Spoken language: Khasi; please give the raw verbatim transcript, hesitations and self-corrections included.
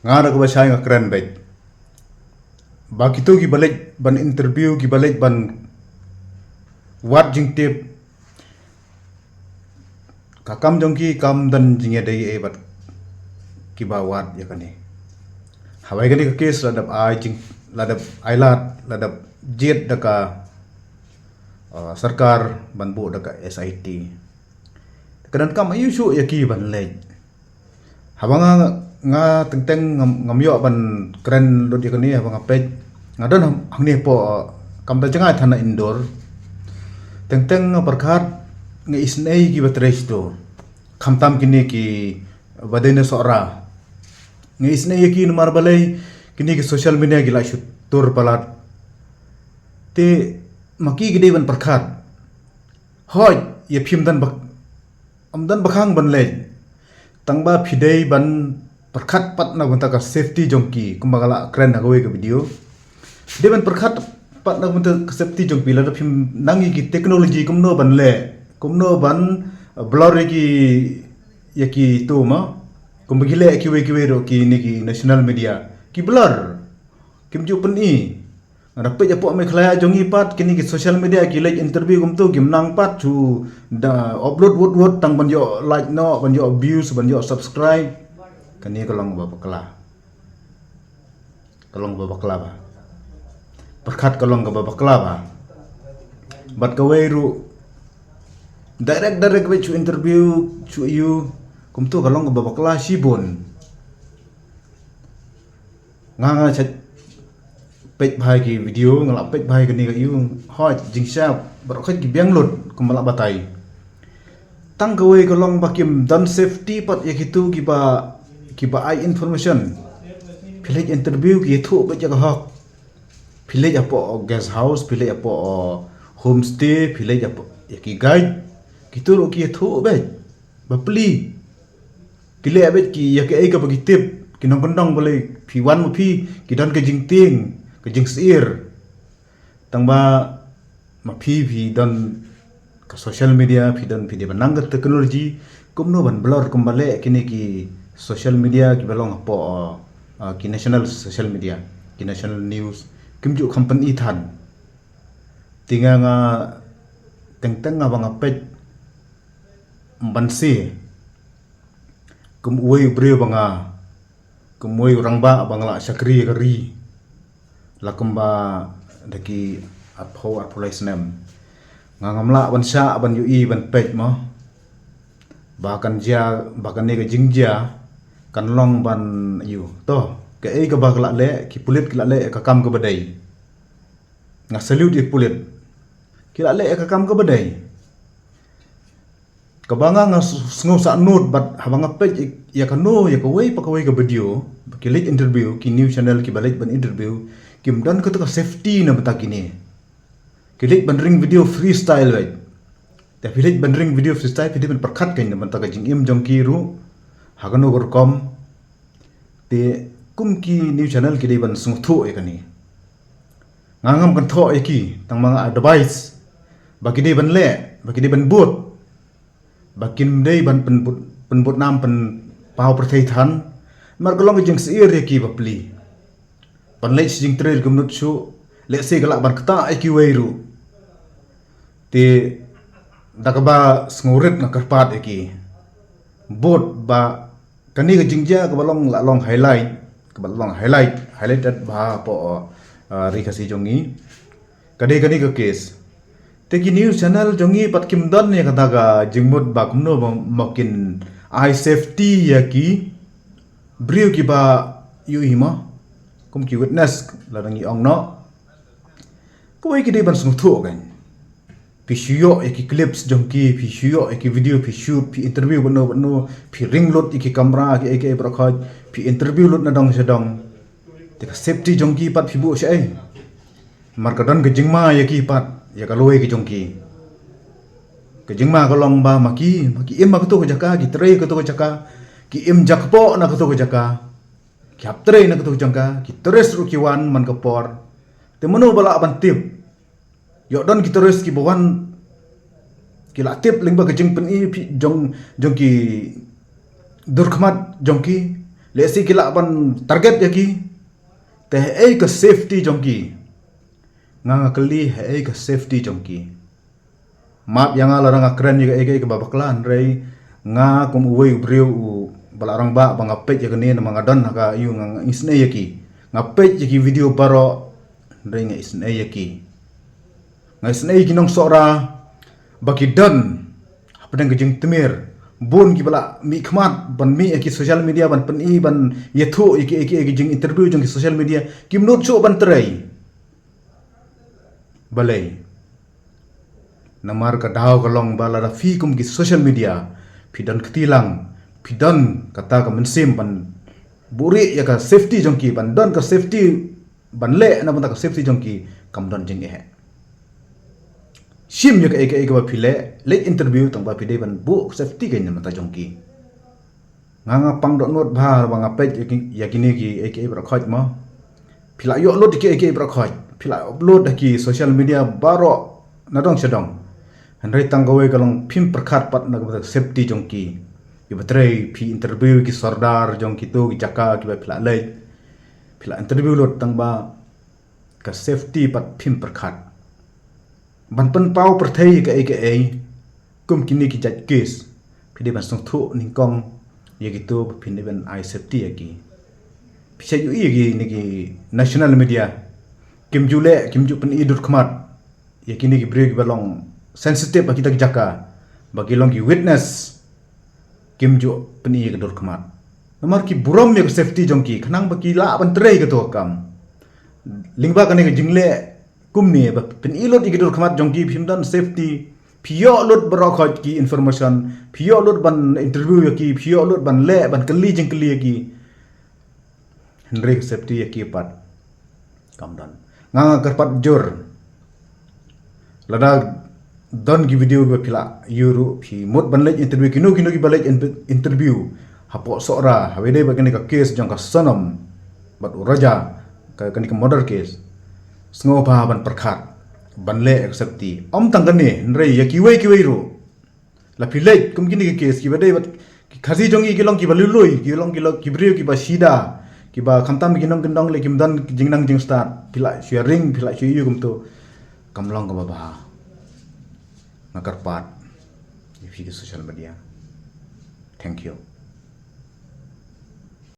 Nga da kaba shai nga kren beit ba kito kiba leit ban interview, kiba leit ban wad jingtip, ka kam jong ki kam don jingïadei ei bad kiba wad ïa kane. Hawei kane ka case la dep ai jing, la dep ai lad, la dep jied da ka, uh, sorkar ban buh da ka S I T. Ka donkam aiu shuh ïa ki ban leit. Haba nga, nga teng teng ngam, ngam ïoh ban kren lut ïa kane, haba nga peit, nga don hangne hapoh, kam da jngai than na Indore. Teng teng nga pyrkhat, nga isynei kiba trei shito. Khamtam kine kiba dei na Sohra. Nga isynei ïa ki namar balei kine ki social media ki la shu tur palat. Te ma ki ki dei ban pyrkhat. Hooid, ïa phim don ba, ym don ba khang ban leit. Tang ba phi dei ban pyrkhat pat na ka bynta ka safety jong ki, kumba nga la kren ha kawei ka video. Phi dei ban pyrkhat pat na ka bynta ka safety jong phi, lada phim nang ïa ki technology kumno ban leh, kumno ban, uh, blur ïa ki, ïa ki tu ma. Kumba ki leh kiwei kiwei ruh kine ki national media. Ki blur. Kim ju pyni. Nga da peit hapoh Meghalaya jong ngi pat, kine ki social media ki leit interview kumto, kim nang pat shu da upload wut wut tang ban ïoh like noh, ban ïoh views, ban ïoh subscribe. Kane ka long kaba bakla. Ka long kaba bakla ba. Pyrkhat ka long kaba bakla ba. Bad kawei ruh direct, direct beit shu interview, shu ïu. Kumto ka long kaba bakla shibun. Nga, nga shait peit bha ïa ki video, nga la peit bha ïa kane ka ïu. Hooid, jingshisha baroh khoit ki biang lut, kumba la batai. Tang kawei ka long ba kim don safety pat ïa kitu kiba, kiba ai information. Phi leit interview ki ïathuh beit ïa ka hok. Phi leit hapoh guest house, phi leit hapoh homestay, phi leit hapoh ïa ki guide. Kitu ruh ki ïathuh beit. Bapli. Ki leh beit ki ïa kaei kaba ki tip, ki nongkyndong balei phi wan ma phi, ki don ka jingtieng, ka jingsyier. Tang ba ma phi, phi don ka social media, phi don, phi dei ban nang ka technology, kumno ban blur kumba leh kine ki social media kiba long hapoh, uh, ki national social media, ki national news, kim ju kham pyni than. Te nga, nga teng teng nga ba nga peit ban se. Kum uwei u briew ba nga, kum uwei u rangbah ba nga la shakri ïa ka ri. La kumba da ki arphew, arphew lai snem. Nga ngam lah ban shah ban ïohi ban peit mo. Ba kan jia, ba kane ka jingjia kan long ban ïu. To, kaei kaba ki la leh, ki pulit ki la leh ka kam kaba dei. Nga salute ïa ki pulit. Ki la leh ka kam kaba dei. Kaba nga, nga s-, sngew sahnud bad haba nga peit ïa kano, ïa kawei pa kawei ka video, ki leit interview, ki news channel kiba leit ban interview, kim don kata ka safety na bynta kine. Ki leit ban ring video freestyle beit. Te phi leit ban ring video freestyle, phi dei ban pyrkhat kein na bynta ka jingim jong ki ruh ha kano ka rukom. Te kum ki news channel ki dei ban sngewthuh ïa kane. Nga ngam kynthoh ïa ki, tang ma nga advice ba ki dei ban leh, ba ki dei ban bud, ba kim dei ban pynbud, pynbud nam pynpaw pyrthei than. Namar ka long ka jingsyier ïa ki bapli. Ban leit sha jingtrei kumno shuh, lehse ka lah ban ktah ïa kiwei ruh. Te da kaba sngewrit nga kyrpad ïa ki. Bud ba kane ka jingjia kaba long, la long highlight, kaba long highlight, highlighted bha hapoh, uh, ri Khasi jong ngi. Ka dei kane ka case. Te ki news channel jong ngi pat kim don ïa kata ka jingmut ba kumno ba ma kin ai safety ïa ki briew kiba ïohi mo. Kum ki witness lada ngi ong noh. Kawei ki dei ban sngewthuh kein. Phi shu ïoh ïa ki clips jong ki, phi shu ïoh ïa ki video, phi shoot, phi interview bad no bad no, phi ring lut ïa ki camera, ki ei ki ei baroh khoit, phi interview lut na dong sha dong. Te ka safety jong ki pat phi buh shaei? Namar ka don ka jingma ïa ki pat, ïa ka lawei ka jong ki. Ka jingma ka long ba ma ki, ma ki im ha kato ka jaka, ki trei kato ka jaka, ki im jakpoh na kato ka jaka, ki hap trei na kato ka jaka, ki tourist ruh ki wan man ka por. Te mano ba lah ban tip? Ïoh don ki tourist kiba wan, ki la tip lyngba ka jingpyni phi jong, jong ki dur khmat jong ki. Lehse ki lah ban target ïa ki. Te hei ka safety jong ki. Nga nga kylli hei ka safety jong ki. Map ïa nga lada nga kren ïa kaei kaei kaba bakla, hynrei nga kum uwei u briew uba la rangbah ba nga peit ïa kane namar nga don ha ka ïu, nga isynei ïa ki. Nga peit ïa ki video baroh, hynrei nga isynei ïa ki. Nga isynei ïa ki nongsohra ba ki don hapdeng ka jingtmir. Bun kiba la mihkhmat ban mih ha ki social media ban pyni ban ïathuh ïa ki, ïa ki, ïa ki jing interview jong ki social media. Kim nud shuh ban trei. Balei? Namar ka daw ka long ba lada phi kum ki social media phi don kti lang, phi don kata ka mynsiem ban buhrieh ïa ka safety jong ki, ban don ka safety ban leh na bynta ka safety jong ki, kam don jingeh. Shim ïa kaei kaei kaba phi leh, leit interview tang ba phi dei ban buh safety ka na bynta jong ki. Nga nga pang dohnud bha ba nga peit ïa ki, ïa kine kiei kiei baroh khoit mo. Phi la ïoh lut ïa kiei kiei baroh khoit, phi la upload ha ki social media baroh na dong sha dong. Hynrei tang kawei ka long phim pyrkhat pat na ka bynta safety jong ki. Ïa ba trei phi interview ki sordar jong kito ki jaka kiba phi la leit, phi la interview lut tang ba ka safety pat phim pyrkhat. Ban pynpaw pyrthei kaei kaei kum kine ki jait case, phi dei ban sngewthuh nyngkong ïa kito ba phin dei ban ai safety ïa ki. Phi sa ïohi ïa kine ki national media, kim ju leh, kim ju pyni dur khmat ïa kine ki briew kiba long sensitive ha kita ki jaka, ba ki long ki witness. Kim ju pyni ïa ka dur khmat namar ki burom ïa ka safety jong ki, khnang ba ki lah ban trei kato ka kam. Lyngba kane ka jingleh kumne ba pyni lut ïa ka dur khmat jong ki, phim don safety. Phi ïoh lut baroh khoit ki information, phi ïoh lut ban interview ïa ki, phi ïoh lut ban leh, ban kylli jingkylli ïa ki. Hynrei ka safety ïa ki pat kam don. Nga nga kyrpad jur, lada don ki video ba phi la ïoh ruh, phi mut ban leit interview, kino kino kiba leit in-, interview hapoh Sohra, haba ïadei bad kane ka case jong ka Sonam bad u Raja, ka, kane ka murder case, sngewbha ban pyrkhat, ban leh ka safety. Ym tang kane, hynrei ïa kiwei kiwei ruh. La phi leit kum kine ki case kiba dei bad ki Khasi jong ngi, ki long kiba lui lui, ki long, ki long ki briew kiba shida, kiba khamtam ki nongkyndong lei kim don jingnang jingstad, phi la shu ïaring, phi la shu ïa kumto. Kam long kaba bha. Nga kyrpad ïa phi ki social media. Thank you.